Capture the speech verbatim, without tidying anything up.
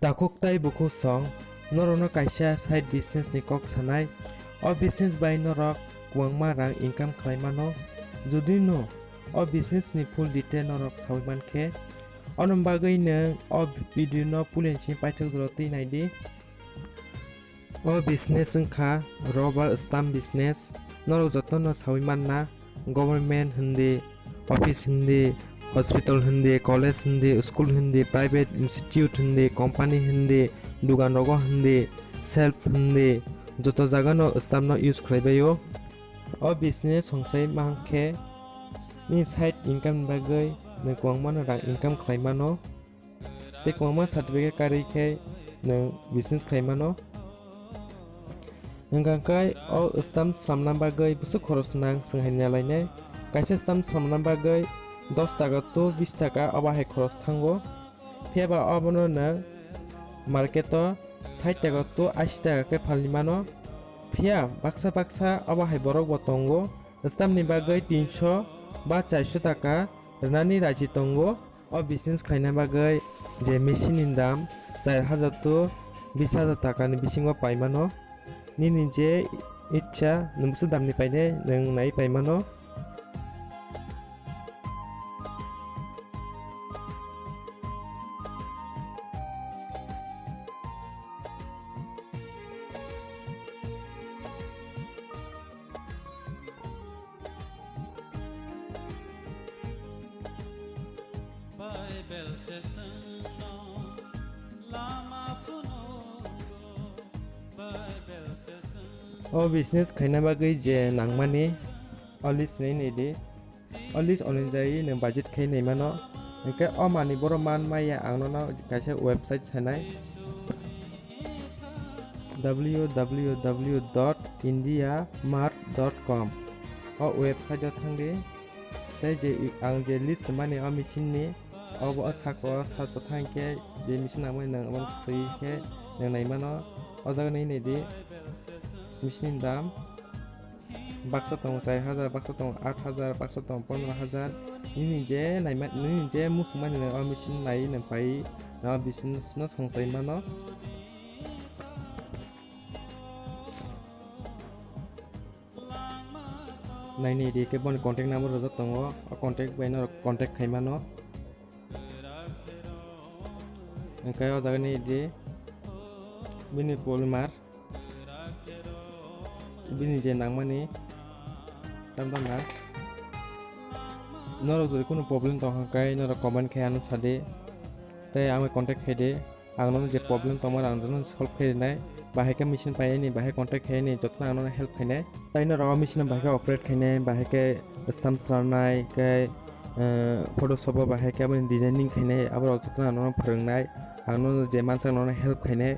Takhuk tai bukhuk song, norokno kaisa side business ni kok sanai. O business bai norok kwbangma rang income khlai mano. Jodi no o business ni full detail norok sawi mankhe, ono bagwi nwng o video no pulen simi paithak jora twi naidi. O business wngkha rubber stamp business. Norok jotono sawi manna, government hindi, office hindi, hospital hindi, college hindi, school hindi, private institute hindi, company hindi, dugan rogo hindi, self hindi, joto jagano stamp no use khlaibaio. O business songsai mankhe, ni side income ni bagwi nwng kwbangmano rang income khlai mano. Tei kwbangma certificate karwi khe nwng business khlai mano. Hwnkha khe o stamp swnamna bagwi bwswk khoros nang swng hai nalainai. Kaisa stamp swnamna bagwi dos taka to bis taka obo hai khoros thango. Phiya ba obono nwng market o sait taka to ashi taka khe phalwi mano. Phiya baksa baksa obo hai borok bo tongo, stamp ni bagwi tinso ba charso taka rwnani raji tongo. O business khlaina bagwi je machine ni dam char hajar to bis hajar taka ni bisingo pai mano. Nini je ichha nwng bwswk dam ni painai nwng nai pai mano. Bible se swngno lama phunukgo, Bible se swngno. O business khaina bagwi je nangmani, o list ni nidi. O list onujai nwng budget khai nai mano. Hwnkhe o manwi borok man maya ang nono kaisa website sanai. W W W dot india mart dot com. O website o thangdi. Tei je i-, ang je list mani o machine ni, obo o saka o search o thang khe je machine nangmani nwng omo swi khe nwng nai mano. O jaga nai nai di machine ni dam. Baksa tongo char hajar, baksa tongo aat hajar, baksa tongo pondro hajar. Nini je naima, nini je muchungmani nwng o machine nai nwng pai, o business no songsai mano. Naini di khe boni contact number rwjak tongo, o contact bai norok contact khai mano. Hwnkhe o jaga ni di bini polymer. Bini je nangmani tam tam na. Norok jodi kunu problem tong kha khe norok comment khai ano sadi. Tei ang bai contact khai di. Ang nono je problem tongmani ang jotono solve khai rinai. Bahai khe machine painani, bahai contact khainani, jotono ang nono help khainai. Tei norok o machine no bahai khe operate khainai, bahai khe stamp swnamnai, khe, eh, Photoshop o bahai khe aboni designing khainai, aborok jotono ang nono phwrwngnai. Ang nono je mansak nono help khainai.